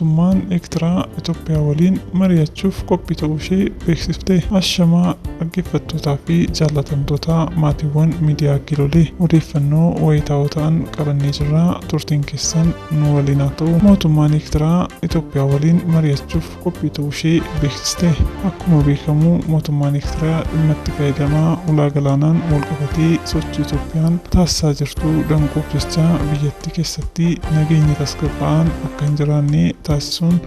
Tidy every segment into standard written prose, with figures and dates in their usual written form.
Mootummaan Eertiraa Itoophiyaa waliin mari'achuuf qophii ta'uu ishee beeksifte. Ashamaa dhaggeeffattootaa fi jaallatamtoota maatiiwwan miidiyaa Kiilolee, odeeffannoo wayitaawoo ta'an qabannee jirra. Turtiin keessan nu waliin haa ta'u. Mootummaan Eertiraa Itoophiyaa waliin mari'achuuf qophii ta'uu ishee beeksiste. Akkuma beekamu mootummaan Eertiraa dhimma itti fayyadamaa ulaa galaanaan wal qabatee sochii Itoophiyaan taasisaa jirtu danquuf jecha biyyattii keessatti nageenya tasgabbaa'aan akka hin jiraanne taasisuun,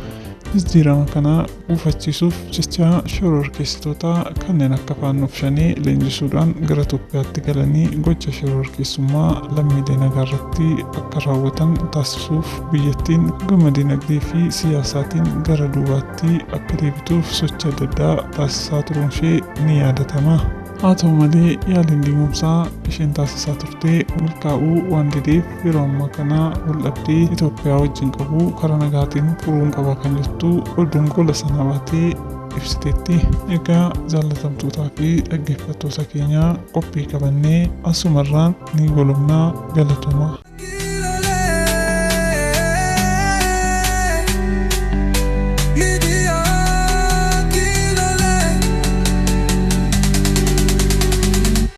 jijjiirama kana gufachiisuuf jecha shororkeessitoota kanneen akka Faannoof Shanee leenjisuudhaan gara Itoophiyaatti galanii gocha shororkeessummaa lammiilee nagaa irratti akka raawwatan taasisuuf, biyyattiin gama dinagdee fi siyaasaatiin gara duubaatti akka deebituuf sochii adda addaa taasisaa turuun ishee ni yaadatama. Haa ta'u malee yaaliin diigumsaa isheen taasisaa turte milkaa'uu waan dideef, yeroo ammaa kana waldhabdee Itoophiyaa wajjin qabu karaa nagaatiin furuun qaba kan jettu oduun gola sanaa baatee ibsiteetti. Egaa jaallatamtootaa fi dhaggeeffattoota keenyaa, qophii qabannee asumarraan ni golobnaa, galatoomaa.